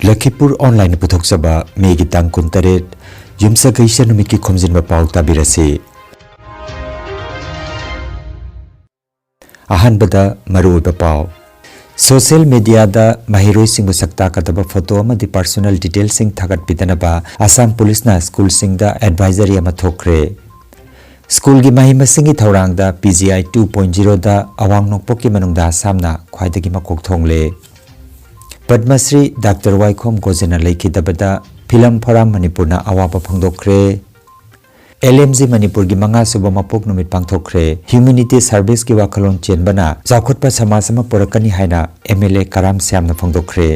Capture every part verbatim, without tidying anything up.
ꯂꯈꯤꯄꯨꯔ ꯑꯣꯟꯂꯥꯏꯟꯅ ꯄꯨꯊꯣꯛꯆꯕ ꯃꯦꯒꯤ ꯇꯥꯡ ꯀꯨꯟꯇꯔꯦꯠ, ꯌꯨꯝꯁꯀꯩꯁ ꯅꯨꯃꯤꯠꯀꯤ ꯈꯣꯝꯖꯤꯟꯕ ꯄꯥꯎ ꯇꯥꯕꯤꯔꯁꯤ꯫ ꯑꯍꯥꯟꯕꯗ ꯃꯔꯨꯑꯣꯏꯕ ꯄꯥꯎ꯫ ꯁꯣꯁꯤꯌꯦꯜ ꯃꯤꯗꯤꯌꯥꯗ ꯃꯍꯩꯔꯣꯏꯁꯤꯡꯕꯨ ꯁꯛ ꯇꯥꯛꯀꯗꯕ ꯐꯣꯇꯣ ꯑꯃꯗꯤ ꯄꯔꯁꯣꯅꯦꯜ ꯗꯤꯇꯦꯜꯁꯤꯡ ꯊꯥꯒꯠꯄꯤꯗꯅꯕ ꯑꯁꯥꯝ ꯄꯨꯂꯤꯁꯅ ꯁ꯭ꯀꯨꯜꯁꯤꯡꯗ ꯑꯦꯗꯚꯥꯏꯖꯔꯤ ꯑꯃ ꯊꯣꯛꯈ꯭ꯔꯦ꯫ ꯁ꯭ꯀꯨꯜꯒꯤ ꯃꯍꯩ ꯃꯁꯤꯡꯒꯤ ꯊꯧꯔꯥꯡꯗ ꯄꯤ ꯖꯤ ꯑꯥꯏ ꯇꯨ ꯄꯣꯏꯟ ꯖꯤꯔꯣꯗ ꯑꯋꯥꯡ ꯅꯣꯡꯄꯣꯛꯀꯤ ꯃꯅꯨꯡꯗ ꯑꯁꯥꯝꯅ ꯈ꯭ꯋꯥꯏꯗꯒꯤ ꯃꯀꯣꯛ ꯊꯣꯡꯂꯦ꯫ ꯄꯗꯃꯁ꯭ꯔꯤ ꯗꯥꯛꯇꯔ ꯋꯥꯏꯈꯣꯝ ꯒꯣꯖꯦꯅ ꯂꯩꯈꯤꯗꯕꯗ ꯐꯤꯂꯝ ꯐꯣꯔꯝ ꯃꯅꯤꯄꯨꯔꯅ ꯑꯋꯥꯕ ꯐꯣꯡꯗꯣꯛꯈ꯭ꯔꯦ꯫ ꯑꯦꯜ ꯑꯦꯝ ꯖꯤ ꯃꯅꯤꯄꯨꯔꯒꯤ ꯃꯉꯥꯁꯨꯕ ꯃꯄꯣꯛ ꯅꯨꯃꯤꯠ ꯄꯥꯡꯊꯣꯛꯈ꯭ꯔꯦ꯫ ꯍ꯭ꯌꯨꯃꯦꯅꯤꯇꯤ ꯁꯔꯚꯤꯁꯀꯤ ꯋꯥꯈꯜꯂꯣꯟ ꯆꯦꯟꯕꯅ ꯆꯥꯎꯈꯠꯄ ꯁꯃꯥꯖ ꯑꯃ ꯄꯨꯔꯛꯀꯅꯤ ꯍꯥꯏꯅ ꯑꯦꯝ ꯑꯦꯜ ꯑꯦ ꯀꯔꯥꯝ ꯁ꯭ꯌꯥꯝꯅ ꯐꯣꯡꯗꯣꯛꯈ꯭ꯔꯦ꯫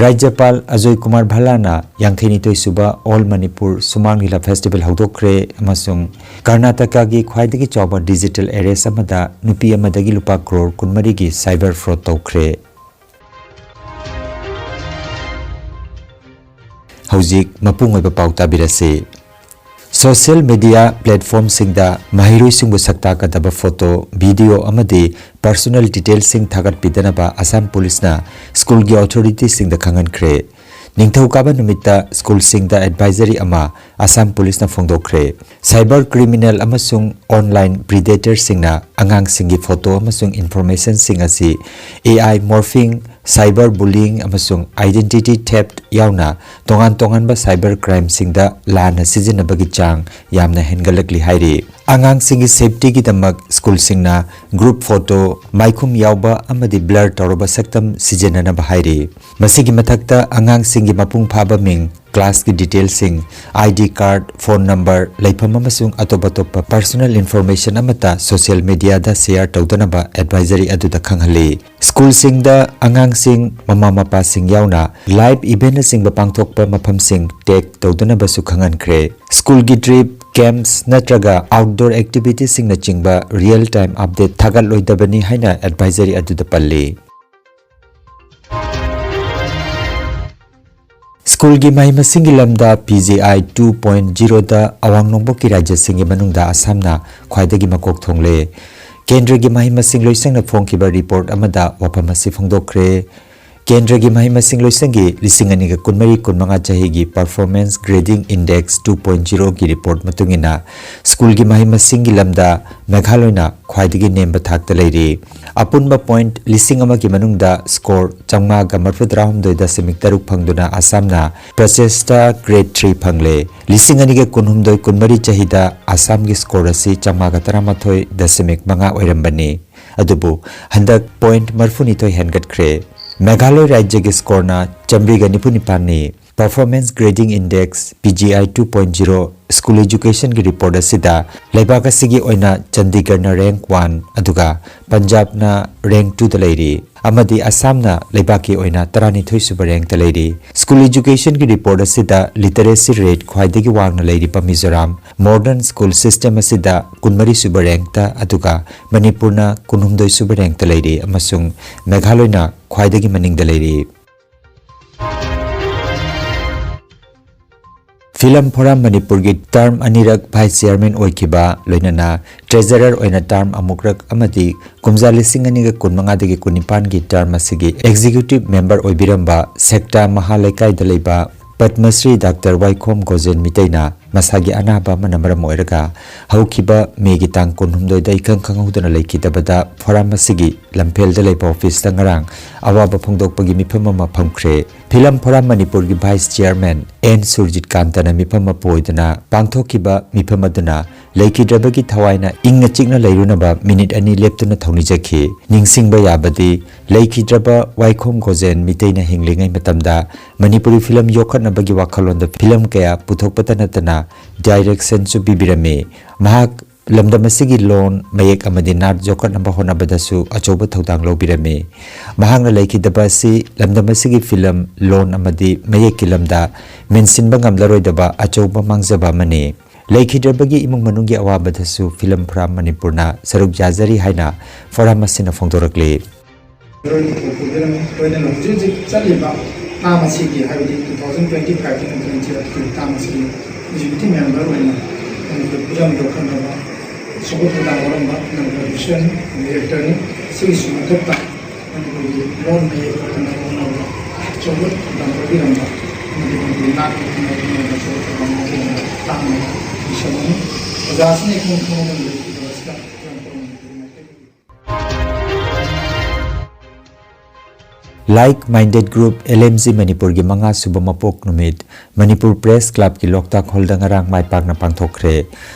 ꯔꯥꯖ꯭ꯌꯄꯥꯜ ꯑꯖꯣꯏ ꯀꯨꯃꯥꯔ ꯚꯜꯂꯥꯅ ꯌꯥꯡꯈꯩꯅꯤꯊꯣꯏꯁꯨꯕ ꯑꯣꯜ ꯃꯅꯤꯄꯨꯔ ꯁꯨꯃꯥꯡ ꯂꯤꯂꯥ ꯐꯦꯁꯇꯤꯚꯦꯜ ꯍꯧꯗꯣꯛꯈ꯭ꯔꯦ ꯑꯃꯁꯨꯡ ꯀꯔꯅꯥꯇꯀꯥꯒꯤ ꯈ꯭ꯋꯥꯏꯗꯒꯤ ꯆꯥꯎꯕ ꯗꯤꯖꯤꯇꯦꯜ ꯑꯦꯔꯦꯁ ꯑꯃꯗ ꯅꯨꯄꯤ ꯑꯃꯗꯒꯤ ꯂꯨꯄꯥ ꯀ꯭ꯔꯣꯔ ꯀꯨꯟꯃꯔꯤꯒꯤ ꯁꯥꯏꯕꯔ ꯐ꯭ꯔꯣꯗ ꯇꯧꯈ꯭ꯔꯦ꯫ ꯍꯧꯖꯤꯛ ꯃꯄꯨꯡ ꯑꯣꯏꯕ ꯄꯥꯎ ꯇꯥꯕꯤꯔꯁꯤ꯫ ꯁꯣꯁꯤꯌꯦꯜ ꯃꯤꯗꯤꯌꯥ ꯄ꯭ꯂꯦꯠꯐꯣꯔꯝꯁꯤꯡꯗ ꯃꯍꯩꯔꯣꯏꯁꯤꯡꯕꯨ ꯁꯛ ꯇꯥꯛꯀꯗꯕ ꯐꯣꯇꯣ, ꯚꯤꯗꯤꯑꯣ ꯑꯃꯗꯤ ꯄꯔꯁꯣꯅꯦꯜ ꯗꯤꯇꯦꯜꯁꯤꯡ ꯊꯥꯒꯠꯄꯤꯗꯅꯕ ꯑꯁꯥꯝ ꯄꯨꯂꯤꯁꯅ ꯁ꯭ꯀꯨꯜꯒꯤ ꯑꯣꯊꯣꯔꯤꯇꯤꯁꯤꯡꯗ ꯈꯪꯍꯟꯈ꯭ꯔꯦ꯫ ꯅꯤꯡꯊꯧꯀꯥꯕ ꯅꯨꯃꯤꯠꯇ ꯁ꯭ꯀꯨꯜꯁꯤꯡꯗ ꯑꯦꯗꯚꯥꯏꯖꯔꯤ ꯑꯃ ꯑꯁꯥꯝ ꯄꯨꯂꯤꯁꯅ ꯐꯣꯡꯗꯣꯛꯈ꯭ꯔꯦ꯫ ꯁꯥꯏꯕꯔ ꯀ꯭ꯔꯤꯃꯤꯅꯦꯜ ꯑꯃꯁꯨꯡ ꯑꯣꯟꯂꯥꯏꯟ ꯄ꯭ꯔꯤꯗꯦꯇꯔꯁꯤꯡꯅ ꯑꯉꯥꯡꯁꯤꯡꯒꯤ ꯐꯣꯇꯣ ꯑꯃꯁꯨꯡ ꯏꯟꯐꯣꯔꯃꯦꯁꯟꯁꯤꯡ ꯑꯁꯤ ꯑꯦ ꯑꯥꯏ ꯃꯣꯔꯐꯤꯡ, ꯁꯥꯏꯕꯔ ꯕꯨꯂꯤꯡ ꯑꯃꯁꯨꯡ ꯑꯥꯏꯗꯦꯟꯇꯤꯇꯤ ꯊꯦꯐꯠ ꯌꯥꯎꯅ ꯇꯣꯉꯥꯟ ꯇꯣꯉꯥꯟꯕ ꯁꯥꯏꯕꯔ ꯀ꯭ꯔꯥꯏꯝꯁꯤꯡꯗ ꯂꯥꯟꯅ ꯁꯤꯖꯤꯟꯅꯕꯒꯤ ꯆꯥꯡ ꯌꯥꯝꯅ ꯍꯦꯟꯒꯠꯂꯛꯂꯤ ꯍꯥꯏꯔꯤ꯫ ꯑꯉꯥꯡꯁꯤꯡꯒꯤ ꯁꯦꯐꯇꯤꯒꯤꯗꯃꯛ ꯁ꯭ꯀꯨꯜꯁꯤꯡꯅ ꯒ꯭ꯔꯨꯞ ꯐꯣꯇꯣ, ꯃꯥꯏꯈꯨꯝ ꯌꯥꯎꯕ ꯑꯃꯗꯤ ꯕ꯭ꯂꯔ ꯇꯧꯔꯕ ꯁꯛꯇꯝ ꯁꯤꯖꯤꯟꯅꯅꯕ ꯍꯥꯏꯔꯤ꯫ ꯃꯁꯤꯒꯤ ꯃꯊꯛꯇ, ꯑꯉꯥꯡꯁꯤꯡꯒꯤ ꯃꯄꯨꯡ ꯐꯥꯕ ꯃꯤꯡ, ꯀ꯭ꯂꯥꯁꯀꯤ ꯗꯤꯇꯦꯜꯁꯤꯡ, I D card, phone number, ꯂꯩꯐꯝ ꯑꯃꯁꯨꯡ ꯑꯇꯣꯞ ꯑꯇꯣꯞꯄ ꯄꯔꯁꯣꯅꯦꯜ ꯏꯟꯐꯣꯔꯃꯦꯁꯟ ꯑꯃꯠꯇ ꯁꯣꯁꯤꯌꯦꯜ ꯃꯤꯗꯤꯌꯥꯗ ꯁꯦꯌꯔ ꯇꯧꯗꯅꯕ ꯑꯦꯗꯚꯥꯏꯖꯔꯤ ꯑꯗꯨꯗ ꯈꯪꯍꯜꯂꯤ꯫ ꯁ꯭ꯀꯨꯜꯁꯤꯡꯗ ꯑꯉꯥꯡꯁꯤꯡ, ꯃꯃꯥ ꯃꯄꯥꯁꯤꯡ ꯌꯥꯎꯅ ꯂꯥꯏꯚ ꯏꯚꯦꯟꯠꯅꯆꯤꯡꯕ ꯄꯥꯡꯊꯣꯛꯄ ꯃꯐꯝꯁꯤꯡ ꯇꯦꯒ ꯇꯧꯗꯅꯕꯁꯨ ꯈꯪꯍꯟꯈ꯭ꯔꯦ꯫ ꯁ꯭ꯀꯨꯜꯒꯤ ꯇ꯭ꯔꯤꯞ, ꯀꯦꯝꯞꯁ ꯅꯠꯇ꯭ꯔꯒ ꯑꯥꯎꯠꯗꯣꯔ ꯑꯦꯛꯇꯤꯚꯤꯇꯤꯁꯤꯡꯅꯆꯤꯡꯕ ꯔꯤꯌꯦꯜ ꯇꯥꯏꯝ ꯑꯞꯗꯦꯠ ꯊꯥꯒꯠꯂꯣꯏꯗꯕꯅꯤ ꯍꯥꯏꯅ ꯑꯦꯗꯚꯥꯏꯖꯔꯤ ꯑꯗꯨꯗ ꯄꯜꯂꯤ꯫ ꯁ꯭ꯀꯨꯜꯒꯤ ꯃꯍꯩ ꯃꯁꯤꯡꯒꯤ ꯂꯝꯗ ꯄꯤ ꯖꯤ ꯑꯥꯏ ꯇꯨ ꯄꯣꯏꯟꯠ ꯖꯤꯔꯣꯗ ꯑꯋꯥꯡ ꯅꯣꯡꯄꯣꯛꯀꯤ ꯔꯥꯖ꯭ꯌꯁꯤꯡꯒꯤ ꯃꯅꯨꯡꯗ ꯑꯁꯥꯝꯅ ꯈ꯭ꯋꯥꯏꯗꯒꯤ ꯃꯀꯣꯛ ꯊꯣꯡꯂꯦ꯫ ꯀꯦꯟꯗ꯭ꯔꯒꯤ ꯃꯍꯩ ꯃꯁꯤꯡ ꯂꯣꯏꯁꯪꯅ ꯐꯣꯡꯈꯤꯕ ꯔꯤꯄꯣꯔꯠ ꯑꯃꯗ ꯋꯥꯐꯝ ꯑꯁꯤ ꯐꯣꯡꯗꯣꯛꯈ꯭ꯔꯦ꯫ ꯀꯦꯟꯗ꯭ꯔꯒꯤ ꯃꯍꯩ ꯃꯁꯤꯡ ꯂꯣꯏꯁꯪꯒꯤ ꯂꯤꯁꯤꯡ ꯑꯅꯤꯒ ꯀꯨꯟꯃꯔꯤ ꯀꯨꯟꯃꯉꯥ ꯆꯍꯤꯒꯤ Performance Grading Index two point zero ꯒꯤ ꯔꯤꯄꯣꯔꯠ ꯃꯇꯨꯡ ꯏꯟꯅ, ꯁ꯭ꯀꯨꯜꯒꯤ ꯃꯍꯩ ꯃꯁꯤꯡꯒꯤ ꯂꯝꯗ ꯃꯦꯘꯥꯂꯣꯏꯅ ꯈ꯭ꯋꯥꯏꯗꯒꯤ ꯅꯦꯝꯕ ꯊꯥꯛꯇ ꯂꯩꯔꯤ꯫ ꯑꯄꯨꯟꯕ ꯄꯣꯏꯟꯠ ꯂꯤꯁꯤꯡ ꯑꯃꯒꯤ ꯃꯅꯨꯡꯗ ꯁ꯭ꯀꯣꯔ ꯆꯥꯝꯃꯉꯥꯒ ꯃꯔꯤꯐꯨꯇꯔꯥꯍꯨꯝꯗꯣꯏ ꯗꯁꯃꯤꯛ ꯇꯔꯨꯛ ꯐꯪꯗꯨꯅ ꯑꯁꯥꯝꯅ ꯄ꯭ꯔꯆꯦꯁꯇꯥ ꯒ꯭ꯔꯦꯗ ꯊ꯭ꯔꯤ ꯐꯪꯂꯦ꯫ ꯂꯤꯁꯤꯡ ꯑꯅꯤꯒ ꯀꯨꯟꯍꯨꯝꯗꯣꯏ ꯀꯨꯟꯃꯔꯤ ꯆꯍꯤꯗ ꯑꯁꯥꯝꯒꯤ ꯁ꯭ꯀꯣꯔ ꯑꯁꯤ ꯆꯥꯝꯃꯉꯥꯒ ꯇꯔꯥꯃꯥꯊꯣꯏ ꯗꯁꯃꯤꯛ ꯃꯉꯥ ꯑꯣꯏꯔꯝꯕꯅꯤ꯫ ꯑꯗꯨꯕꯨ ꯍꯟꯗꯛ ꯄꯣꯏꯟꯠ ꯃꯔꯤꯐꯨꯅꯤꯊꯣꯏ ꯍꯦꯟꯒꯠꯈ꯭ꯔꯦ꯫ ꯃꯦꯘꯥꯂꯣꯏ ꯔꯥꯖ꯭ꯌꯒꯤ ꯁ꯭ꯀꯣꯔꯅ ꯆꯥꯝꯃꯔꯤꯒ ꯅꯤꯐꯨ ꯅꯤꯄꯥꯟꯅꯤ꯫ Performance Grading Index, P G I two point zero, school ꯑꯦꯖꯨꯀꯦꯁꯟꯒꯤ ꯔꯤꯄꯣꯔꯠ ꯑꯁꯤꯗ ꯂꯩꯕꯥꯛ ꯑꯁꯤꯒꯤ ꯑꯣꯏꯅ ꯆꯟꯗꯤꯒꯔꯅ ꯔꯦꯡꯛ ꯋꯥꯟ, ꯑꯗꯨꯒ ꯄꯟꯖꯥꯕꯅ ꯔꯦꯡꯛ ꯇꯨꯗ ꯂꯩꯔꯤ, ꯑꯃꯗꯤ ꯑꯁꯥꯝꯅ ꯂꯩꯕꯥꯛꯀꯤ ꯑꯣꯏꯅ ꯇꯔꯥꯅꯤꯊꯣꯏ ꯁꯨꯕ ꯔꯦꯡꯛꯇ ꯂꯩꯔꯤ꯫ ꯁ꯭ꯀꯨꯜ ꯑꯦꯖꯨꯀꯦꯁꯟꯒꯤ ꯔꯤꯄꯣꯔꯠ ꯑꯁꯤꯗ ꯂꯤꯇꯔꯦꯁꯤ ꯔꯦꯠ ꯈ꯭ꯋꯥꯏꯗꯒꯤ ꯋꯥꯡꯅ ꯂꯩꯔꯤꯕ ꯃꯤꯖꯣꯔꯥꯝ, ꯃꯣꯗꯔꯟ ꯁ꯭ꯀꯨꯜ ꯁꯤꯁꯇꯦꯝ ꯑꯁꯤꯗ ꯀꯨꯟꯃꯔꯤ ꯁꯨꯕ ꯔꯦꯡꯛꯇ, ꯑꯗꯨꯒ ꯃꯅꯤꯄꯨꯔꯅ ꯀꯨꯟꯍꯨꯝꯗꯣꯏ ꯁꯨꯕ ꯔꯦꯡꯛꯇ ꯂꯩꯔꯤ, ꯑꯃꯁꯨꯡ ꯃꯦꯘꯥꯂꯣꯏꯅ ꯈ꯭ꯋꯥꯏꯗꯒꯤ ꯃꯅꯤꯡꯗ ꯂꯩꯔꯤ꯫ ꯐꯤꯂꯝ ꯐꯣꯔꯝ ꯃꯅꯤꯄꯨꯔꯒꯤ ꯇꯔꯝ ꯑꯅꯤꯔꯛ ꯚꯥꯏꯁ ꯆꯤꯌꯔꯃꯦꯟ ꯑꯣꯏꯈꯤꯕ, ꯂꯣꯏꯅꯅ ꯇ꯭ꯔꯦꯖꯔꯔ ꯑꯣꯏꯅ ꯇꯔꯝ ꯑꯃꯨꯛꯔꯛ ꯑꯃꯗꯤ ꯀꯨꯝꯖꯥ ꯂꯤꯁꯤꯡ ꯑꯅꯤꯒ ꯀꯨꯟꯃꯉꯥꯗꯒꯤ ꯀꯨꯟꯅꯤꯄꯥꯟꯒꯤ ꯇꯔꯝ ꯑꯁꯤꯒꯤ ꯑꯦꯛꯖꯤꯀ꯭ꯌꯨꯇꯤꯚ ꯃꯦꯝꯕꯔ ꯑꯣꯏꯕꯤꯔꯝꯕ ꯁꯦꯛꯇꯥ ꯃꯍꯥ ꯂꯩꯀꯥꯏꯗ ꯂꯩꯕ ꯄꯗꯃꯁ꯭ꯔꯤ ꯗꯥꯛꯇꯔ ꯋꯥꯏꯈꯣꯝ ꯒꯣꯖꯦꯟ ꯃꯤꯇꯩꯅ ꯃꯁꯥꯒꯤ ꯑꯅꯥꯕ ꯑꯃꯅ ꯃꯔꯝ ꯑꯣꯏꯔꯒ ꯍꯧꯈꯤꯕ ꯃꯦꯒꯤ ꯇꯥꯡ ꯀꯨꯟꯍꯨꯝꯗꯣꯏꯗ ꯏꯈꯪ ꯈꯪꯍꯧꯗꯅ ꯂꯩꯈꯤꯗꯕꯗ ꯐꯣꯔꯝ ꯑꯁꯤꯒꯤ ꯂꯝꯐꯦꯜꯗ ꯂꯩꯕ ꯑꯣꯐꯤꯁꯇ ꯉꯔꯥꯡ ꯑꯋꯥꯕ ꯐꯣꯡꯗꯣꯛꯄꯒꯤ ꯃꯤꯐꯝ ꯑꯃ ꯐꯝꯈ꯭ꯔꯦ꯫ ꯐꯤꯂꯝ ꯐꯣꯔꯝ ꯃꯅꯤꯄꯨꯔꯒꯤ ꯚꯥꯏꯁ ꯆꯤꯌꯔꯃꯦꯟ ꯑꯦꯟ ꯁꯨꯔꯖꯤꯠ ꯀꯥꯟꯇꯅ ꯃꯤꯐꯝ ꯑꯃ ꯄꯨ ꯑꯣꯏꯗꯨꯅ ꯄꯥꯡꯊꯣꯛꯈꯤꯕ ꯃꯤꯐꯝ ꯑꯗꯨꯅ ꯂꯩꯈꯤꯗ꯭ꯔꯕꯒꯤ ꯊꯋꯥꯏꯅ ꯏꯪꯅ ꯆꯤꯛꯅ ꯂꯩꯔꯨꯅꯕ ꯃꯤꯅꯤꯠ ꯑꯅꯤ ꯂꯦꯞꯇꯨꯅ ꯊꯧꯅꯤꯖꯈꯤ꯫ ꯅꯤꯡꯁꯤꯡꯕ ꯌꯥꯕꯗꯤ, ꯂꯩꯈꯤꯗ꯭ꯔꯕ ꯋꯥꯏꯈꯣꯝ ꯒꯣꯖꯦꯟ ꯃꯤꯇꯩꯅ ꯍꯤꯡꯂꯤꯉꯩ ꯃꯇꯝꯗ ꯃꯅꯤꯄꯨꯔꯤ ꯐꯤꯂꯝ ꯌꯣꯛꯈꯠꯅꯕꯒꯤ ꯋꯥꯈꯜꯂꯣꯟꯗ ꯐꯤꯂꯝ ꯀꯌꯥ ꯄꯨꯊꯣꯛꯄꯇ ꯅꯠꯇꯅ ꯗꯥꯏꯔꯦꯛꯁꯟꯁꯨ ꯄꯤꯕꯤꯔꯝꯃꯤ꯫ ꯃꯍꯥꯛ ꯂꯝꯗꯝ ꯑꯁꯤꯒꯤ ꯂꯣꯟ, ꯃꯌꯦꯛ ꯑꯃꯗꯤ ꯅꯥꯠ ꯌꯣꯛꯈꯠꯅꯕ ꯍꯣꯠꯅꯕꯗꯁꯨ ꯑꯆꯧꯕ ꯊꯧꯗꯥꯡ ꯂꯧꯕꯤꯔꯝꯃꯤ꯫ ꯃꯍꯥꯛꯅ ꯂꯩꯈꯤꯗꯕ ꯑꯁꯤ ꯂꯝꯗꯝ ꯑꯁꯤꯒꯤ ꯐꯤꯂꯝ, ꯂꯣꯟ ꯑꯃꯗꯤ ꯃꯌꯦꯛꯀꯤ ꯂꯝꯗ ꯃꯦꯟꯁꯤꯟꯕ ꯉꯝꯂꯔꯣꯏꯗꯕ ꯑꯆꯧꯕ ꯃꯥꯡꯖꯕ ꯑꯃꯅꯤ꯫ ꯂꯩꯈꯤꯗ꯭ꯔꯕꯒꯤ ꯏꯃꯨꯡ ꯃꯅꯨꯡꯒꯤ ꯑꯋꯥꯕꯗꯁꯨ ꯐꯤꯂꯝ ꯐꯣꯔꯝ ꯃꯅꯤꯄꯨꯔꯅ ꯁꯔꯨꯛ ꯌꯥꯖꯔꯤ ꯍꯥꯏꯅ ꯐꯣꯔꯝ ꯑꯁꯤꯅ ꯐꯣꯡꯗꯣꯔꯛꯂꯤ꯫ ꯂꯣꯏꯅ ꯍꯧꯖꯤꯛ ꯍꯧꯖꯤꯛ ꯆꯠꯂꯤꯕ ꯇꯥꯝ ꯑꯁꯤꯒꯤ, ꯍꯥꯏꯕꯗꯤ two thousand twenty five ꯇꯒꯤ twenty eight ꯀꯤ ꯇꯥꯝ ꯑꯁꯤꯒꯤ ꯑꯦꯛꯖꯤꯀ꯭ꯌꯨꯇꯤꯚ ꯃꯦꯝꯕꯔ ꯑꯣꯏꯅ ꯃꯅꯤꯄꯨꯔ ꯐꯤꯂꯝ ꯌꯣꯛꯈꯠꯅꯕ ꯁꯒꯣꯜ ꯊꯧꯗꯥꯡ ꯂꯧꯔꯝꯕ ꯅꯪ ꯄ꯭ꯔꯗ꯭ꯌꯨꯁꯔꯅꯤ, ꯗꯤꯔꯦꯛꯇꯔꯅꯤ꯫ ꯁꯤꯒꯤꯁꯨ ꯃꯊꯛꯇ ꯃꯅꯤꯄꯨꯔꯒꯤ ꯂꯣꯟ ꯃꯌꯦꯛ ꯌꯣꯛꯈꯠꯅꯕ ꯍꯣꯠꯅꯕ ꯑꯆꯧꯕ ꯊꯧꯗꯥꯡ ꯂꯧꯕꯤꯔꯝꯕ ꯑꯃꯗꯤ ꯃꯅꯤꯄꯨꯔ ꯅꯥꯠꯀꯤ ꯈꯨꯟꯅꯥꯏꯒꯤ ꯑꯣꯏꯕ ꯑꯆꯧꯕ ꯊꯧꯗꯥꯡ ꯂꯧꯕꯤꯔꯝꯕ ꯇꯥꯡꯅ ꯏꯁꯜꯂꯝꯃꯤ꯫ ꯑꯣꯖꯥꯁꯤꯅ ꯏꯈꯪ ꯈꯪꯍꯧꯗꯅ ꯂꯩꯈꯤꯗꯕ ꯑꯁꯤꯗ ꯏꯔꯝꯗꯝ ꯃꯅꯤꯄꯨꯔꯒꯤ ꯃꯥꯏꯀꯩꯗꯒꯤ Like Minded Group, L M G ꯃꯅꯤꯄꯨꯔꯒꯤ ꯃꯉꯥ ꯁꯨꯕ ꯃꯄꯣꯛ ꯅꯨꯃꯤꯠ ꯃꯅꯤꯄꯨꯔ ꯄ꯭ꯔꯦꯁ ꯀ꯭ꯂꯕꯀꯤ ꯂꯣꯛꯇꯥꯛ ꯍꯣꯜꯗ ꯉꯔꯥꯡ ꯃꯥꯏ ꯄꯥꯛꯅ ꯄꯥꯡꯊꯣꯛꯈ꯭ꯔꯦ꯫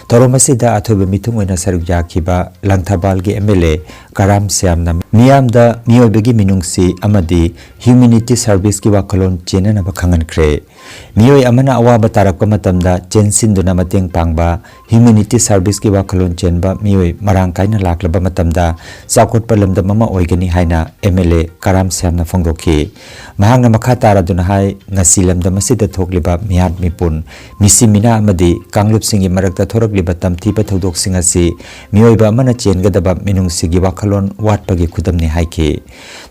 ꯊꯧꯔꯝ ꯑꯁꯤꯗ ꯑꯊꯣꯏꯕ ꯃꯤꯊꯨꯡ ꯑꯣꯏꯅ ꯁꯔꯨꯛ ꯌꯥꯈꯤꯕ ꯂꯪꯊꯕꯥꯜꯒꯤ M L A ꯀꯔꯥꯝ ꯁ꯭ꯌꯥꯝꯅ ꯃꯤꯌꯥꯝꯗ ꯃꯤꯑꯣꯏꯕꯒꯤ ꯃꯤꯅꯨꯡꯁꯤ ꯑꯃꯗꯤ humanity serviceꯀꯤ ꯋꯥꯈꯜꯂꯣꯟ ꯆꯦꯟꯅꯅꯕ ꯈꯪꯍꯟꯈ꯭ꯔꯦ꯫ ꯃꯤꯑꯣꯏ ꯑꯃꯅ ꯑꯋꯥꯕ ꯇꯥꯔꯛꯄ ꯃꯇꯝꯗ ꯆꯦꯟꯁꯤꯟꯗꯨꯅ ꯃꯇꯦꯡ ꯄꯥꯡꯕ, humanity serviceꯀꯤ ꯋꯥꯈꯜꯂꯣꯟ ꯆꯦꯟꯕ ꯃꯤꯑꯣꯏ ꯃꯔꯥꯡ ꯀꯥꯏꯅ ꯂꯥꯛꯂꯕ ꯃꯇꯝꯗ ꯆꯥꯎꯈꯠꯄ ꯂꯝꯗꯝ ꯑꯃ ꯑꯣꯏꯒꯅꯤ ꯍꯥꯏꯅ M L A ꯀꯔꯥꯝ ꯁ꯭ꯌꯥꯝꯅ ꯐꯣꯡꯗꯣꯛꯈꯤ꯫ ꯃꯍꯥꯛꯅ ꯃꯈꯥ ꯇꯥꯔꯗꯨꯅ ꯍꯥꯏ, ꯉꯁꯤ ꯂꯝꯗꯝ ꯑꯁꯤꯗ ꯊꯣꯛꯂꯤꯕ ꯃꯤꯍꯥꯠ ꯃꯤꯄꯨꯟ, ꯃꯤꯁꯤ ꯃꯤꯅꯥ ꯑꯃꯗꯤ ꯀꯥꯡꯂꯨꯞꯁꯤꯡꯒꯤ ꯃꯔꯛꯇ ꯊꯣꯔꯛꯂꯤꯕ ꯇꯝꯊꯤꯕ ꯊꯧꯗꯣꯛꯁꯤꯡ ꯑꯁꯤ ꯃꯤꯑꯣꯏꯕ ꯑꯃꯅ ꯆꯦꯟꯒꯗꯕ ꯃꯤꯅꯨꯡꯁꯤꯒꯤ ꯋꯥꯈꯜꯂꯣꯟ ꯋꯥꯠꯄꯒꯤ ꯈꯨꯗꯝꯅꯤ ꯍꯥꯏꯈꯤ꯫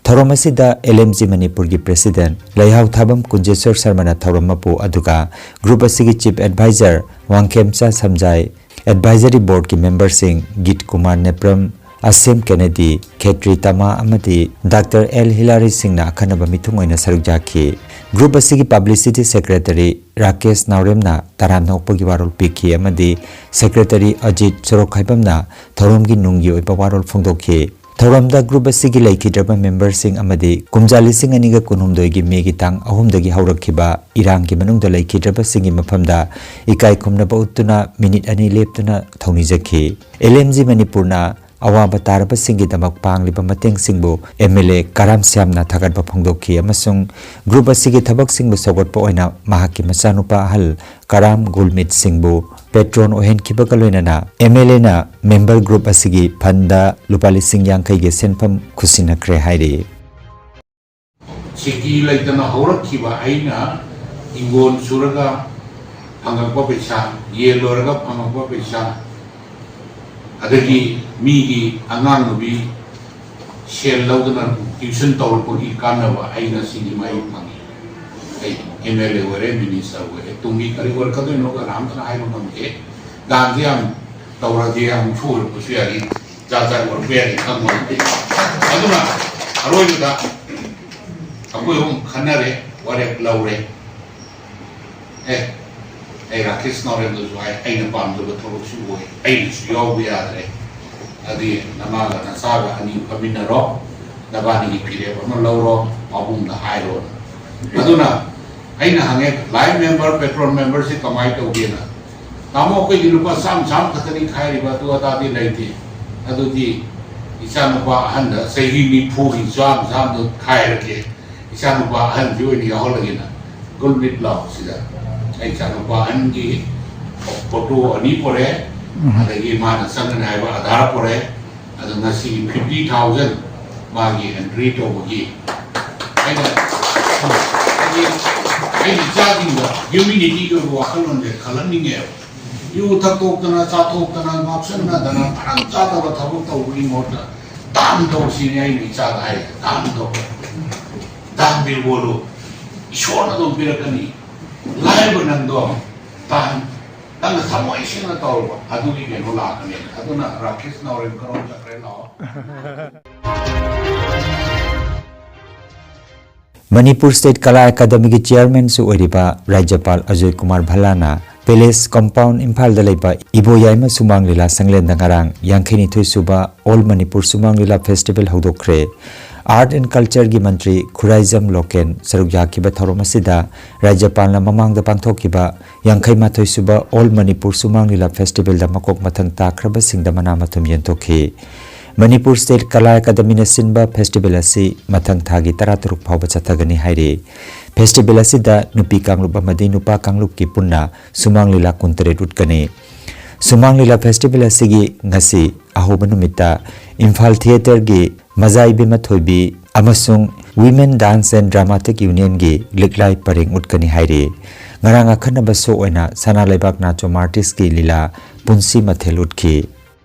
ꯊꯧꯔꯝ ꯑꯁꯤꯗ L M G ꯃꯅꯤꯄꯨꯔꯒꯤ ꯄ꯭ꯔꯦꯁꯤꯗꯦꯟꯠ ꯂꯩꯍꯥꯎ ꯊꯥꯕꯝ ꯀꯨꯟꯖꯦꯁ꯭ꯋꯔ ꯁꯔꯃꯅ ꯊꯧꯔꯝ ꯃꯄꯨ, ꯑꯗꯨꯒ ꯒ꯭ꯔꯨꯞ ꯑꯁꯤꯒꯤ chief adviser Wangkhemcha Samjai, advisory ꯕꯣꯔꯗꯀꯤ ꯃꯦꯝꯕꯔꯁꯤꯡ ꯒꯤꯠ ꯀꯨꯃꯥꯔ ꯅꯦꯄ꯭ꯔꯝ, ꯑꯁꯦꯝ ꯀꯦꯅꯦꯗꯤ, ꯈꯦꯇ꯭ꯔꯤ ꯇꯃꯥ ꯑꯃꯗꯤ ꯗꯥꯛꯇꯔ ꯑꯦꯜ ꯍꯤꯂꯥꯔꯤ ꯁꯤꯡꯅ ꯑꯈꯟꯅꯕ ꯃꯤꯊꯨꯡ ꯑꯣꯏꯅ ꯁꯔꯨꯛ ꯌꯥꯈꯤ꯫ ꯒ꯭ꯔꯨꯞ ꯑꯁꯤꯒꯤ ꯄꯕ꯭ꯂꯤꯁꯤꯇꯤ ꯁꯦꯀ꯭ꯔꯦꯇꯔꯤ ꯔꯥꯀꯦꯁ ꯅꯥꯎꯔꯦꯝꯅ ꯇꯔꯥꯝꯅ ꯑꯣꯛꯄꯒꯤ ꯋꯥꯔꯣꯜ ꯄꯤꯈꯤ ꯑꯃꯗꯤ ꯁꯦꯀ꯭ꯔꯦꯇꯔꯤ ꯑꯖꯤꯠ ꯁꯣꯔꯣꯛꯈꯥꯏꯕꯝꯅ ꯊꯧꯔꯝꯒꯤ ꯅꯨꯡꯒꯤ ꯑꯣꯏꯕ ꯋꯥꯔꯣꯜ ꯐꯣꯡꯗꯣꯛꯈꯤ꯫ ꯊꯧꯔꯝꯗ ꯒ꯭ꯔꯨꯞ ꯑꯁꯤꯒꯤ ꯂꯩꯈꯤꯗ꯭ꯔꯕ ꯃꯦꯝꯕꯔꯁꯤꯡ ꯑꯃꯗꯤ ꯀꯨꯝꯖꯥ ꯂꯤꯁꯤꯡ ꯑꯅꯤꯒ ꯀꯨꯟꯍꯨꯝꯗꯣꯏꯒꯤ ꯃꯦꯒꯤ ꯇꯥꯡ ꯑꯍꯨꯝꯗꯒꯤ ꯍꯧꯔꯛꯈꯤꯕ ꯏꯔꯥꯡꯒꯤ ꯃꯅꯨꯡꯗ ꯂꯩꯈꯤꯗ꯭ꯔꯕꯁꯤꯡꯒꯤ ꯃꯐꯝꯗ ꯏꯀꯥꯏ ꯈꯨꯝꯅꯕ ꯎꯠꯇꯨꯅ ꯃꯤꯅꯤꯠ ꯑꯅꯤ ꯂꯦꯞꯇꯨꯅ ꯊꯧꯅꯤꯖꯈꯤ꯫ L M G ꯃꯅꯤꯄꯨꯔꯅ ꯑꯋꯥꯕ ꯇꯥꯔꯕꯁꯤꯡꯒꯤꯗꯃꯛ ꯄꯥꯡꯂꯤꯕ ꯃꯇꯦꯡꯁꯤꯡꯕꯨ M L A ꯀꯔꯥꯝ ꯁ꯭ꯌꯥꯝꯅ ꯊꯥꯒꯠꯄ ꯐꯣꯡꯗꯣꯛꯈꯤ ꯑꯃꯁꯨꯡ ꯒ꯭ꯔꯨꯞ ꯑꯁꯤꯒꯤ ꯊꯕꯛꯁꯤꯡꯕꯨ ꯁꯧꯒꯠꯄ ꯑꯣꯏꯅ ꯃꯍꯥꯛꯀꯤ ꯃꯆꯥꯅꯨꯄꯥ ꯑꯍꯜ ꯀꯔꯥꯝ ꯒꯨꯜꯃꯤꯠ ꯁꯤꯡꯕꯨ ꯄꯦꯇ꯭ꯔꯣꯟ ꯑꯣꯏꯍꯟꯈꯤꯕꯒ ꯂꯣꯏꯅꯅ M L A ꯅ ꯃꯦꯝꯕꯔ ꯒ꯭ꯔꯨꯞ ꯑꯁꯤꯒꯤ ꯐꯟꯗ ꯂꯨꯄꯥ ꯂꯤꯁꯤꯡ ꯌꯥꯡꯈꯩꯒꯤ ꯁꯦꯟꯐꯝ ꯈꯨꯠꯁꯤꯟꯅꯈ꯭ꯔꯦ ꯍꯥꯏꯔꯤ꯫ ꯁꯤꯀꯤ ꯂꯩꯇꯅ ꯍꯧꯔꯛꯈꯤꯕ ꯑꯩꯅ ꯍꯤꯡꯒꯣꯜ ꯁꯨꯔꯒ ꯐꯪꯉꯛꯄ ꯄꯩꯁꯥ, ꯌꯦꯟ ꯂꯣꯏꯔꯒ ꯐꯪꯉꯛꯄ ꯄꯩꯁꯥ, ꯑꯗꯒꯤ ꯃꯤꯒꯤ ꯑꯉꯥꯡ ꯅꯨꯄꯤ ꯁꯦꯜ ꯂꯧꯗꯅ ꯇ꯭ꯌꯨꯁꯟ ꯇꯧꯔꯛꯄꯒꯤ ꯀꯥꯟꯅꯕ ꯑꯩ ꯉꯁꯤꯗꯤ ꯃꯍꯩ ꯐꯪꯉꯤ꯫ ꯑꯩ M L A ꯑꯣꯏꯔꯦ, ꯃꯤꯅꯤꯁꯇꯔ ꯑꯣꯏꯔꯦ, ꯇꯨꯡꯒꯤ ꯀꯔꯤ ꯑꯣꯏꯔꯛꯀꯗꯣꯏꯅꯣ ꯀꯅꯥꯝꯇꯅ ꯍꯥꯏꯕ ꯉꯝꯗꯦ꯫ ꯗꯥꯟꯁꯦ ꯌꯥꯝ ꯇꯧꯔꯗꯤ ꯌꯥꯝ ꯁꯣꯏꯔꯛꯄꯁꯨ ꯌꯥꯏ, ꯖꯥꯠ ꯖꯥꯠ ꯑꯣꯏꯔꯛꯄ ꯌꯥꯏ, ꯈꯪꯕ ꯅꯠꯇꯦ꯫ ꯑꯗꯨꯅ ꯑꯔꯣꯏꯕꯗ ꯑꯩꯈꯣꯏ ꯑꯍꯨꯝ ꯈꯟꯅꯔꯦ, ꯋꯥꯔꯦꯞ ꯂꯧꯔꯦ꯫ ꯑꯦ, ꯑꯩ ꯔꯥꯀꯦꯁ ꯅꯥꯎꯔꯦꯝꯗꯁꯨ ꯍꯥꯏ, "ꯑꯩꯅ ꯄꯥꯝꯖꯕ ꯊꯕꯛꯁꯨ ꯑꯣꯏ, ꯑꯩꯅꯁꯨ ꯌꯥꯎꯕ ꯌꯥꯗ꯭ꯔꯦ꯫ ꯑꯗꯨꯗꯤ ꯅꯃꯥꯒ ꯅꯆꯥꯒ ꯑꯅꯤ ꯐꯝꯃꯤꯟꯅꯔꯣ, ꯅꯕꯥꯅꯤꯒꯤ ꯐꯤꯔꯦꯞ ꯑꯃ ꯂꯧꯔꯣ, ꯄꯥꯕꯨꯡꯗ ꯍꯥꯏꯔꯣꯅ"꯫ ꯑꯗꯨꯅ ꯑꯩꯅ ꯍꯪꯉꯦ, "line member, patrol memberꯁꯤ ꯀꯃꯥꯏꯅ ꯇꯧꯒꯦꯅ?" "ꯇꯥꯃꯣ, ꯑꯩꯈꯣꯏꯗꯤ ꯂꯨꯄꯥ ꯆꯥꯝꯃ ꯆꯥꯝꯃ ꯈꯛꯇꯅꯤ ꯈꯥꯏꯔꯤꯕ, ꯑꯗꯨ ꯑꯗꯥꯗꯤ ꯂꯩꯇꯦ꯫ ꯑꯗꯨꯗꯤ ꯏꯆꯥꯅꯨꯄꯥ ꯑꯍꯟꯗ ꯆꯍꯤ ꯅꯤꯐꯨꯒꯤ ꯆꯥꯝꯃ ꯆꯥꯝꯃꯗꯣ ꯈꯥꯏꯔꯒꯦ, ꯏꯆꯥꯅꯨꯄꯥ ꯑꯍꯟꯁꯤ ꯑꯣꯏꯅ ꯌꯥꯎꯍꯜꯂꯒꯦꯅ"꯫ ꯒꯨꯜꯃꯤꯠ ꯂꯥꯎ ꯁꯤꯗ ꯑꯩ ꯏꯆꯥꯅꯨꯄꯥ ꯑꯍꯟꯒꯤ ꯐꯣꯇꯣ ꯑꯅꯤ ꯄꯨꯔꯛꯑꯦ, ꯑꯗꯒꯤ ꯃꯥꯅ ꯆꯪꯒꯅꯤ ꯍꯥꯏꯕ ꯑꯙꯥꯔ ꯄꯨꯔꯛꯑꯦ꯫ ꯑꯗꯣ ꯉꯁꯤꯒꯤ fifty thousand ꯃꯥꯒꯤ entry ꯇꯧꯕꯒꯤ ꯑꯩꯅ, ꯑꯩꯒꯤ, ꯑꯩꯒꯤ ꯏꯆꯥꯁꯤꯡꯗ humanityꯒꯤ ꯑꯣꯏꯕ ꯋꯥꯈꯜꯂꯣꯟꯁꯦ ꯈꯜꯍꯟꯅꯤꯡꯉꯦꯕ꯫ ꯌꯨ ꯊꯛꯇꯣꯛꯇꯅ, ꯆꯥꯊꯣꯛꯇꯅ, ꯉꯥꯎꯁꯟꯅꯗꯅ, ꯃꯔꯝ ꯆꯥꯗꯕ ꯊꯕꯛ ꯇꯧꯕꯒꯤ ꯃꯍꯨꯠꯇ ꯗꯥꯟ ꯇꯧꯁꯤꯅꯦ ꯑꯩꯅ ꯏꯆꯥꯗ ꯍꯥꯏꯔꯤꯁꯦ꯫ ꯗꯥꯟ ꯇꯧ, ꯗꯥꯟ ꯄꯤꯔꯛꯑꯣ꯫ ꯏꯁꯣꯔꯅ ꯑꯗꯨꯝ ꯄꯤꯔꯛꯀꯅꯤ꯫ ꯂꯥꯏꯔꯕ ꯅꯪꯗꯣ ꯗꯥꯟ, ꯅꯪꯅ ꯊꯃꯣꯏ ꯁꯦꯡꯅ ꯇꯧꯔꯕ, ꯑꯗꯨꯒꯤ ꯀꯩꯅꯣ ꯂꯥꯛꯀꯅꯤ꯫ ꯑꯗꯨꯅ ꯔꯥꯀꯦꯁ ꯅꯥꯎꯔꯦꯝ ꯀꯔꯣꯝ ꯆꯠꯈ꯭ꯔꯦ, ꯂꯥꯛꯑꯣ꯫ ꯃꯅꯤꯄꯨꯔ ꯁ꯭ꯇꯦꯠ ꯀꯂꯥ ꯑꯦꯀꯥꯗꯃꯤꯒꯤ ꯆꯤꯌꯔꯃꯦꯟꯁꯨ ꯑꯣꯏꯔꯤꯕ ꯔꯥꯖ꯭ꯌꯄꯥꯜ ꯑꯖꯣꯏ ꯀꯨꯃꯥꯔ ꯚꯜꯂꯥꯅ ꯄꯦꯂꯦꯁ ꯀꯝꯄꯥꯎꯟ ꯏꯝꯐꯥꯜꯗ ꯂꯩꯕ ꯏꯕꯣꯌꯥꯏꯃ ꯁꯨꯃꯥꯡ ꯂꯤꯂꯥ ꯁꯪꯂꯦꯟꯗ ꯉꯔꯥꯡ ꯌꯥꯡꯈꯩꯅꯤꯊꯣꯏ ꯁꯨꯕ all Manipur Sumang Leela festival ꯍꯧꯗꯣꯛꯈ꯭ꯔꯦ꯫ Art and ꯀꯜꯆꯔꯒꯤ ꯃꯟꯇ꯭ꯔꯤ ꯈꯨꯔꯥꯏꯖꯝ ꯂꯣꯀꯦꯟ ꯁꯔꯨꯛ ꯌꯥꯈꯤꯕ ꯊꯧꯔꯝ ꯑꯁꯤꯗ ꯔꯥꯖ꯭ꯌꯄꯥꯜꯅ ꯃꯃꯥꯡꯗ ꯄꯥꯡꯊꯣꯛꯈꯤꯕ ꯌꯥꯡꯈꯩ ꯃꯥꯊꯣꯏ ꯁꯨꯕ ꯑꯣꯜ ꯃꯅꯤꯄꯨꯔ ꯁꯨꯃꯥꯡ ꯂꯤꯂꯥ ꯐꯦꯁꯇꯤꯚꯦꯜꯗ ꯃꯀꯣꯛ ꯃꯊꯪ ꯇꯥꯈ꯭ꯔꯕꯁꯤꯡꯗ ꯃꯅꯥ ꯃꯊꯨꯝ ꯌꯦꯟꯊꯣꯛꯈꯤ꯫ ꯃꯅꯤꯄꯨꯔ ꯁ꯭ꯇꯦꯠ ꯀꯂꯥ ꯑꯦꯀꯥꯗꯃꯤꯅ ꯁꯤꯟꯕ ꯐꯦꯁꯇꯤꯚꯦꯜ ꯑꯁꯤ ꯃꯊꯪ ꯊꯥꯒꯤ ꯇꯔꯥꯇꯔꯨꯛ ꯐꯥꯎꯕ ꯆꯠꯊꯒꯅꯤ ꯍꯥꯏꯔꯤ꯫ ꯐꯦꯁꯇꯤꯚꯦꯜ ꯑꯁꯤꯗ ꯅꯨꯄꯤ ꯀꯥꯡꯂꯨꯞ ꯑꯃꯗꯤ ꯅꯨꯄꯥ ꯀꯥꯡꯂꯨꯞꯀꯤ ꯄꯨꯟꯅ ꯁꯨꯃꯥꯡ ꯂꯤꯂꯥ ꯀꯨꯟꯇꯔꯦꯠ ꯎꯠꯀꯅꯤ꯫ ꯁꯨꯃꯥꯡ ꯂꯤꯂꯥ ꯐꯦꯁꯇꯤꯚꯦꯜ ꯑꯁꯤꯒꯤ ꯉꯁꯤ ꯑꯍꯧꯕ ꯅꯨꯃꯤꯠꯇ ꯏꯝꯐꯥꯜ ꯊꯤꯌꯦꯇꯔꯒꯤ ꯃꯖꯥ ꯏꯕꯦꯝꯃ ꯊꯣꯏꯕꯤ ꯑꯃꯁꯨꯡ Women Dance and Dramatic Unionꯒꯤ ꯂꯤꯛꯂꯥꯏ ꯄꯔꯦꯡ ꯎꯠꯀꯅꯤ ꯍꯥꯏꯔꯤ꯫ ꯉꯔꯥꯡ ꯑꯈꯟꯅꯕ ꯁꯣ ꯑꯣꯏꯅ ꯁꯅꯥ ꯂꯩꯕꯥꯛ ꯅꯥꯆꯣꯝ ꯑꯥꯔꯇꯤꯁꯀꯤ ꯂꯤꯂꯥ ꯄꯨꯟꯁꯤ ꯃꯊꯦꯜ ꯎꯠꯈꯤ꯫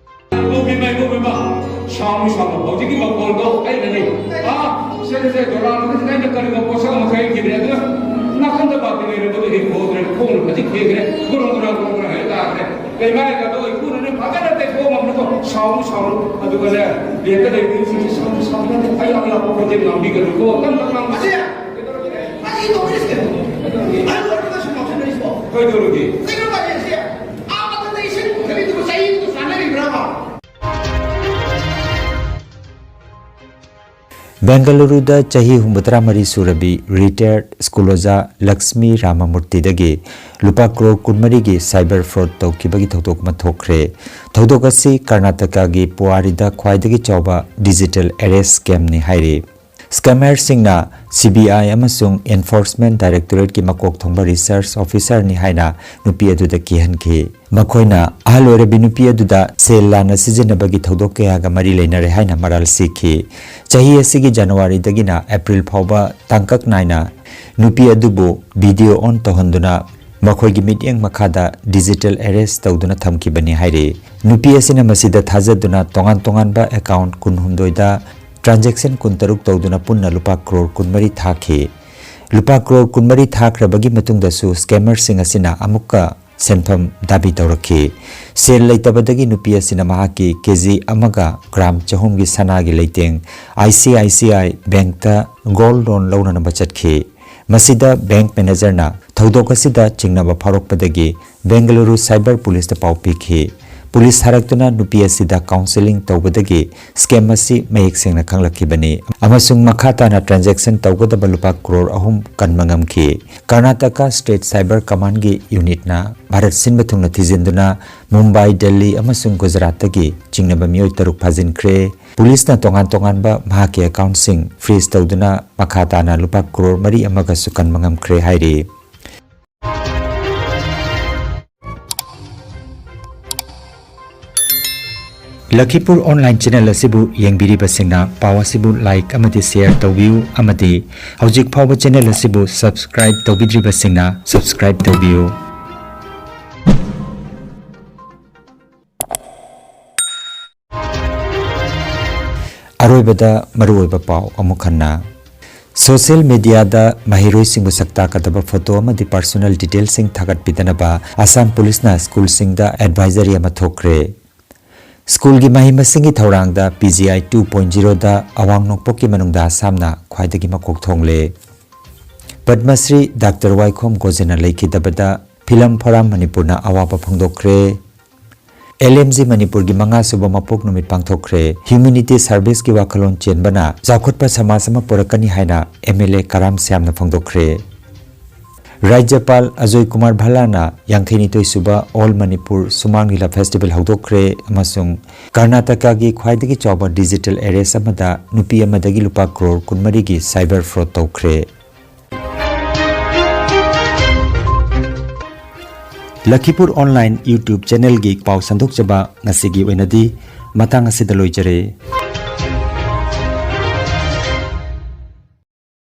ꯂꯧꯕꯤꯕ, ꯂꯧꯕꯤꯕ꯫ ꯁꯥꯎꯅꯨ, ꯁꯥꯎꯅꯨ꯫ ꯍꯧꯖꯤꯛꯀꯤ ꯃꯈꯣꯜꯗꯣ ꯑꯩꯅꯅꯤ꯫ ꯑꯥ, ꯁꯦ, ꯁꯦ, ꯁꯦ, ꯗꯣꯂꯥꯟ ꯃꯊꯛꯁꯤꯗ ꯑꯩꯅ ꯀꯔꯤꯒꯨꯝꯕ ꯄꯣꯠꯁꯛ ꯑꯃ ꯈꯥꯏꯈꯤꯕꯅꯦ꯫ ꯑꯗꯨꯅ ꯅꯥꯀꯟꯗ ꯕꯥꯇꯤꯟ ꯂꯩꯔꯝꯕꯗꯨ ꯍꯦꯛ ꯍꯣꯗ꯭ꯔꯦ꯫ ꯈꯣꯡꯅ ꯈꯖꯤꯛ ꯊꯦꯡꯈ꯭ꯔꯦ꯫ ꯒꯨꯔꯨꯡ ꯒꯨꯔꯥꯡ, ꯒꯨꯔꯨꯡ ꯒꯨꯔꯥꯡ ꯍꯦꯛ ꯇꯥꯈ꯭ꯔꯦ꯫ ꯂꯩꯃꯥꯏꯒꯗꯣ ꯏꯄꯨꯅꯅꯦ ꯐꯖꯅ ꯇꯩꯊꯣꯛꯑꯝꯃꯕꯅꯤꯀꯣ꯫ ꯁꯥꯎꯅꯨ, ꯁꯥꯎꯅꯨ꯫ ꯑꯗꯨꯒꯅꯦ, ꯔꯦꯟꯠꯇ ꯂꯩꯕ ꯃꯤꯁꯤꯡꯁꯦ ꯁꯥꯎꯅꯨ, ꯁꯥꯎꯅꯨ꯫ ꯑꯩ ꯌꯥꯝ ꯌꯥꯝꯕ ꯈꯣꯟꯖꯦꯜ ꯉꯥꯡꯕꯤꯒꯅꯨꯀꯣ꯫ ꯇꯞ ꯇꯞ ꯉꯥꯡꯕꯤꯌꯨ꯫ ꯑꯁꯦ! ꯀꯔꯤ ꯇꯧꯔꯤꯁꯦ? ꯑꯩ ꯂꯣꯏꯔꯒ ꯁꯨꯝ ꯉꯥꯎꯁꯟꯅꯔꯤꯁꯤꯕꯣ? ꯀꯩꯗꯧꯔꯒꯦ? ꯀꯩꯅꯣ ꯍꯥꯏꯁꯦ? ꯑꯥ ꯃꯊꯛꯇ ꯏꯁꯤꯡ ꯄꯨꯈ꯭ꯔꯤꯗꯨꯕꯨ ꯆꯍꯤ ꯑꯃꯗ ꯆꯥꯅꯔꯤꯕ꯭ꯔꯥꯕ? ꯕꯦꯡꯒꯂꯨꯔꯨꯗ ꯆꯍꯤ ꯍꯨꯝꯐꯨꯇꯔꯥꯃꯔꯤ ꯁꯨꯔꯕꯤ ꯔꯤꯇꯥꯌꯔꯗ ꯁ꯭ꯀꯨꯜ ꯑꯣꯖꯥ ꯂꯛꯁꯃꯤ ꯔꯥꯃꯃꯨꯔꯇꯤꯗꯒꯤ ꯂꯨꯄꯥ ꯀ꯭ꯔꯣꯔ ꯀꯨꯟꯃꯔꯤꯒꯤ cyber fraud ꯇꯧꯈꯤꯕꯒꯤ ꯊꯧꯗꯣꯛ ꯑꯃ ꯊꯣꯛꯈ꯭ꯔꯦ꯫ ꯊꯧꯗꯣꯛ ꯑꯁꯤ ꯀꯔꯅꯥꯇꯀꯥꯒꯤ ꯄꯨꯋꯥꯔꯤꯗ ꯈ꯭ꯋꯥꯏꯗꯒꯤ ꯆꯥꯎꯕ digital arrest scamꯅꯤ ꯍꯥꯏꯔꯤ꯫ Scammerꯁꯤꯡꯅ C B I ꯑꯃꯁꯨꯡ Enforcement Directorateꯀꯤ ꯃꯀꯣꯛ ꯊꯣꯡꯕ research officerꯅꯤ ꯍꯥꯏꯅ ꯅꯨꯄꯤ ꯑꯗꯨꯗ ꯀꯤꯍꯟꯈꯤ꯫ ꯃꯈꯣꯏꯅ ꯑꯍꯜ ꯑꯣꯏꯔꯕꯤ ꯅꯨꯄꯤ ꯑꯗꯨꯗ ꯁꯦꯜ ꯂꯥꯟꯅ ꯁꯤꯖꯤꯟꯅꯕꯒꯤ ꯊꯧꯗꯣꯛ ꯀꯌꯥꯒ ꯃꯔꯤ ꯂꯩꯅꯔꯦ ꯍꯥꯏꯅ ꯃꯔꯥꯜ ꯁꯤꯈꯤ꯫ ꯆꯍꯤ ꯑꯁꯤꯒꯤ ꯖꯅꯋꯥꯔꯤꯗꯒꯤꯅ ꯑꯦꯄ꯭ꯔꯤꯜ ꯐꯥꯎꯕ ꯇꯥꯡꯀꯛ ꯅꯥꯏꯅ ꯅꯨꯄꯤ ꯑꯗꯨꯕꯨ video on ꯇꯧꯍꯟꯗꯨꯅ ꯃꯈꯣꯏꯒꯤ ꯃꯤꯠꯌꯦꯡ ꯃꯈꯥꯗ digital arrest ꯇꯧꯗꯨꯅ ꯊꯝꯈꯤꯕꯅꯤ ꯍꯥꯏꯔꯤ꯫ ꯅꯨꯄꯤ ꯑꯁꯤꯅ ꯃꯁꯤꯗ ꯊꯥꯖꯗꯨꯅ ꯇꯣꯉꯥꯟ ꯇꯣꯉꯥꯟꯕ account ꯀꯨꯟꯍꯨꯝꯗꯣꯏꯗ transaction ꯀꯨꯟꯇꯔꯨꯛ ꯇꯧꯗꯨꯅ ꯄꯨꯟꯅ ꯂꯨꯄꯥ ꯀ꯭ꯔꯣꯔ ꯀꯨꯟꯃꯔꯤ ꯊꯥꯈꯤ꯫ ꯂꯨꯄꯥ ꯀ꯭ꯔꯣꯔ ꯀꯨꯟꯃꯔꯤ ꯊꯥꯈ꯭ꯔꯕꯒꯤ ꯃꯇꯨꯡꯗꯁꯨ scammerꯁꯤꯡ ꯑꯁꯤꯅ ꯑꯃꯨꯛꯀ ꯁꯦꯟꯐꯝ ꯗꯥꯕꯤ ꯇꯧꯔꯛꯈꯤ꯫ ꯁꯦꯜ ꯂꯩꯇꯕꯗꯒꯤ ꯅꯨꯄꯤ ꯑꯁꯤꯅ ꯃꯍꯥꯛꯀꯤ ꯀꯦ ꯖꯤ ꯑꯃꯒ ꯒ꯭ꯔꯥꯝ ꯆꯍꯨꯝꯒꯤ ꯁꯅꯥꯒꯤ ꯂꯩꯇꯦꯡ I C I C I Bankꯇ gold loan ꯂꯧꯅꯅꯕ ꯆꯠꯈꯤ꯫ ꯃꯁꯤꯗ bank managerꯅ ꯊꯧꯗꯣꯛ ꯑꯁꯤꯗ ꯆꯤꯡꯅꯕ ꯐꯥꯎꯔꯛꯄꯗꯒꯤ ꯕꯦꯡꯒꯂꯨꯔꯨ cyber policeꯇ ꯄꯥꯎ ꯄꯤꯈꯤ꯫ Police ꯊꯥꯔꯛꯇꯨꯅ ꯅꯨꯄꯤ ꯑꯁꯤꯗ counselling ꯇꯧꯕꯗꯒꯤ scam ꯑꯁꯤ ꯃꯌꯦꯛ ꯁꯦꯡꯅ ꯈꯪꯂꯛꯈꯤꯕꯅꯤ ꯑꯃꯁꯨꯡ ꯃꯈꯥ ꯇꯥꯅ transaction ꯇꯧꯒꯗꯕ ꯂꯨꯄꯥ ꯀ꯭ꯔꯣꯔ ꯑꯍꯨꯝ ꯀꯟꯕ ꯉꯝꯈꯤ꯫ ꯀꯔꯅꯥꯇꯀꯥ State Cyber Commandꯒꯤ unitꯅ ꯚꯥꯔꯠ ꯁꯤꯟꯕ ꯊꯨꯡꯅ ꯊꯤꯖꯤꯟꯗꯨꯅ ꯃꯨꯝꯕꯥꯏ, ꯗꯦꯜꯂꯤ ꯑꯃꯁꯨꯡ ꯒꯨꯖꯔꯥꯠꯇꯒꯤ ꯆꯤꯡꯅꯕ ꯃꯤꯑꯣꯏ ꯇꯔꯨꯛ ꯐꯥꯖꯤꯟꯈ꯭ꯔꯦ꯫ Policeꯅ ꯇꯣꯉꯥꯟ ꯇꯣꯉꯥꯟꯕ ꯃꯍꯥꯛꯀꯤ accountꯁꯤꯡ freeze ꯇꯧꯗꯨꯅ ꯃꯈꯥ ꯇꯥꯅ ꯂꯨꯄꯥ ꯀ꯭ꯔꯣꯔ ꯃꯔꯤ ꯑꯃꯒꯁꯨ ꯀꯟꯕ ꯉꯝꯈ꯭ꯔꯦ ꯍꯥꯏꯔꯤ꯫ ꯂꯈꯤꯄꯨꯔ online channel ꯑꯁꯤꯕꯨ ꯌꯦꯡꯕꯤꯔꯤꯕꯁꯤꯡꯅ ꯄꯥꯎ ꯑꯁꯤꯕꯨ like ꯑꯃꯗꯤ share ꯇꯧꯕꯤꯌꯨ ꯑꯃꯗꯤ ꯍꯧꯖꯤꯛ ꯐꯥꯎꯕ channel ꯑꯁꯤꯕꯨ subscribe ꯇꯧꯕꯤꯗ꯭ꯔꯤꯕꯁꯤꯡꯅ subscribe ꯇꯧꯕꯤꯌꯨ꯫ ꯑꯔꯣꯏꯕꯗ ꯃꯔꯨꯑꯣꯏꯕ ꯄꯥꯎ ꯑꯃꯨꯛ ꯍꯟꯅ꯫ Social mediaꯗ ꯃꯍꯩꯔꯣꯏꯁꯤꯡꯕꯨ ꯁꯛꯇꯥꯛꯀꯗꯕ photo ꯑꯃꯗꯤ personal detailꯁꯤꯡ ꯊꯥꯒꯠꯄꯤꯗꯅꯕ ꯑꯁꯥꯝ ꯄꯨꯂꯤꯁꯅ ꯁ꯭ꯀꯨꯜꯁꯤꯡꯗ advisory ꯑꯃ ꯊꯣꯛꯈ꯭ꯔꯦ꯫ ꯁ꯭ꯀꯨꯜꯒꯤ ꯃꯍꯩ ꯃꯁꯤꯡꯒꯤ ꯊꯧꯔꯥꯡꯗ P G I two point zero ꯗ ꯑꯋꯥꯡ ꯅꯣꯡꯄꯣꯛꯀꯤ ꯃꯅꯨꯡꯗ ꯑꯁꯥꯝꯅ ꯈ꯭ꯋꯥꯏꯗꯒꯤ ꯃꯀꯣꯛ ꯊꯣꯡꯂꯦ꯫ ꯄꯗꯃ ꯁ꯭ꯔꯤ ꯗꯥꯛꯇꯔ ꯋꯥꯏꯈꯣꯝ ꯒꯣꯖꯥꯅ ꯂꯩꯈꯤꯗꯕꯗ ꯐꯤꯂꯝ ꯐꯣꯔꯝ ꯃꯅꯤꯄꯨꯔꯅ ꯑꯋꯥꯕ ꯐꯣꯡꯗꯣꯛꯈ꯭ꯔꯦ꯫ L M G ꯃꯅꯤꯄꯨꯔꯒꯤ ꯃꯉꯥꯁꯨꯕ ꯃꯄꯣꯛ ꯅꯨꯃꯤꯠ ꯄꯥꯡꯊꯣꯛꯈ꯭ꯔꯦ꯫ Humanity service ꯀꯤ ꯋꯥꯈꯜꯂꯣꯟ ꯆꯦꯟꯕꯅ ꯆꯥꯎꯈꯠꯄ ꯁꯃꯥꯖ ꯑꯃ ꯄꯨꯔꯛꯀꯅꯤ ꯍꯥꯏꯅ M L A ꯀꯔꯥꯝ ꯁ꯭ꯌꯥꯝꯅ ꯐꯣꯡꯗꯣꯛꯈ꯭ꯔꯦ꯫ ꯔꯥꯖ꯭ꯌꯄꯥꯜ ꯑꯖꯣꯏ ꯀꯨꯃꯥꯔ ꯚꯜꯂꯥꯅ ꯌꯥꯡꯈꯩꯅꯤꯊꯣꯏ ꯁꯨꯕ All Manipur Suman Lila Festival ꯍꯧꯗꯣꯛꯈ꯭ꯔꯦ ꯑꯃꯁꯨꯡ ꯀꯔꯅꯥꯇꯀꯥꯒꯤ ꯈ꯭ꯋꯥꯏꯗꯒꯤ ꯆꯥꯎꯕ digital arrest ꯑꯃꯗ ꯅꯨꯄꯤ ꯑꯃꯗꯒꯤ ꯂꯨꯄꯥ ꯀ꯭ꯔꯣꯔ ꯀꯨꯟꯃꯔꯤꯒꯤ cyber fraud ꯇꯧꯈ꯭ꯔꯦ꯫ ꯂꯈꯤꯄꯨꯔ online YouTube channel ꯒꯤ ꯄꯥꯎ ꯁꯟꯗꯣꯛꯆꯕ ꯉꯁꯤꯒꯤ ꯑꯣꯏꯅꯗꯤ ꯃꯇꯥꯡ ꯑꯁꯤꯗ ꯂꯣꯏꯖꯔꯦ꯫